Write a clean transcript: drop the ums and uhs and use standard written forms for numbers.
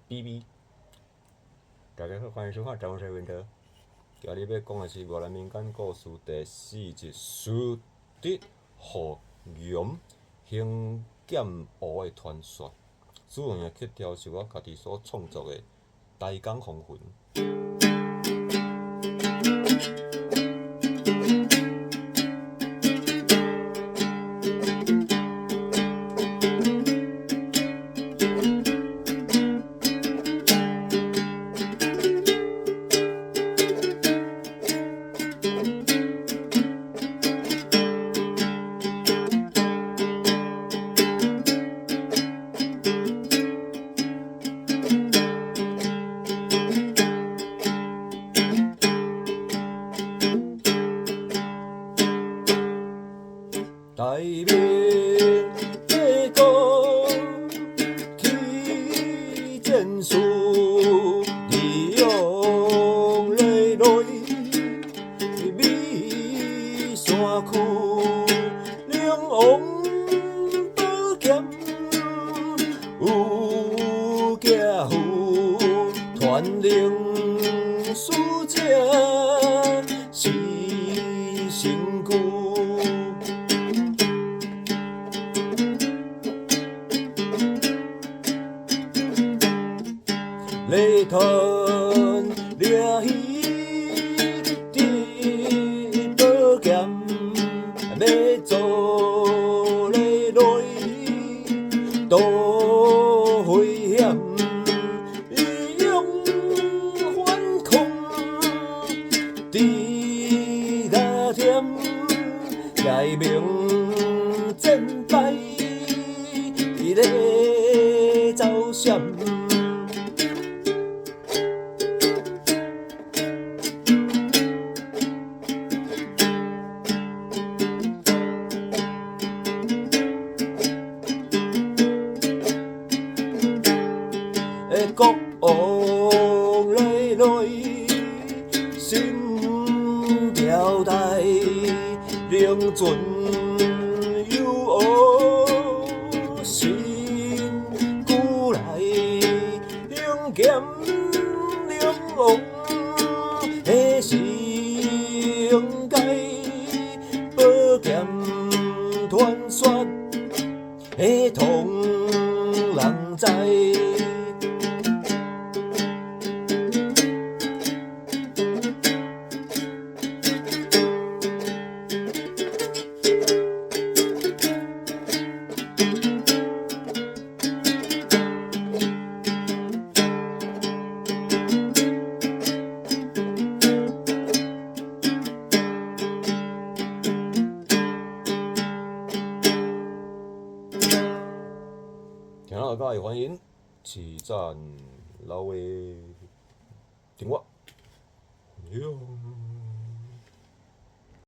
B B。大家好，歡迎收看《台灣水文特》。今日欲講的是越南民間故事第四集，蘇德和楊興劍湖的傳說。使用的曲調是我家己所創作的《台港風雲》。大明帝國起戰事，利用來來美山區，龍王寶劍有寄付，傳令使者是神具。犁田掠魚得寶劍，欲做犁來多危險，英勇反抗佇甲忝，解明戰敗咧走閃。國王來來心條大，靈船遊新舊來，興劍龍王彼是應該，寶劍傳說彼通人知。聽了佮意歡迎起讚、留言、訂閱、分享。